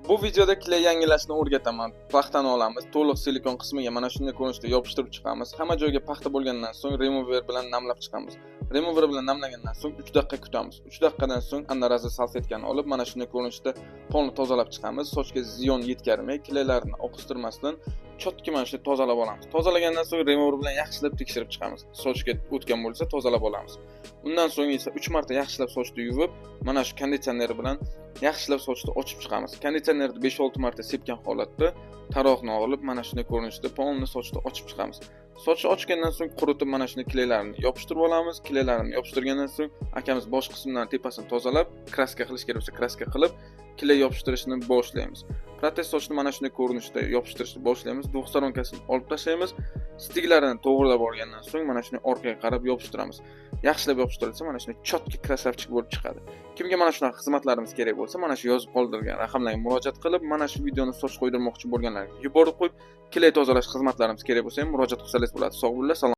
Bu videoda клей yangilashni o'rgataman. Paxtani olamiz, to'liq silikon qismiga mana shunday ko'rinishda yopishtirib chiqamiz. Hamma joyga paxta bo'lgandan so'ng remover bilan namlab chiqamiz. Remover bilan namlagandan so'ng 3 daqiqa kutamiz. 3 daqiqadan so'ng одноразовый salfetkani olib, mana shunday ko'rinishda polni tozalab chiqamiz. Sochga ziyon yetkazmay, клей larni oqiztirmasdan чётко mana shunday tozalab olamiz. Tozalagandan so'ng remover bilan yaxshilab tekshirib chiqamiz. Sochga o'tgan bo'lsa, tozalab olamiz. Undan so'ng esa 3 marta yaxshilab sochni yuvib, mana shu konditsioner bilan yaxshilab sochni ochib chiqamiz. Konditsionerni 5-6 marta sepgan holatda taroqni olib, mana shunday ko'rinishda polni sochni ochib chiqamiz. Sochni ochgandan so'ng quritib, mana shunday клей larni yopishtirib olamiz. Клей larni yopishtirgandan so'ng akamiz bosh qismdan tepasini tozalab, краска qilish kerak bo'lsa, краска qilib, клей yopishtirishni boshlaymiz. Protez sochni mana shunday ko'rinishda yopishtirishni boshlaymiz. Двухсторонка sini olib tashlaymiz. Стык larini to'g'rilab olgandan so'ng mana shunday orqaga qarab yopishtiramiz. Yaxshilab yopishtirilsa, mana shunday чётко красавчик bo'lib chiqadi. Kimga mana shunaqa xizmatlarimiz kerak bo'lsa, mana shu yozib qoldirilgan raqamlarga murojaat qilib, mana shu videoni soch qo'ydirmoqchi bo'lganlarga yuborib qo'yib, клей tozalash xizmatlarimiz kerak bo'lsa ham murojaat qilsangiz bo'ladi. Sog' bo'linglar, salom.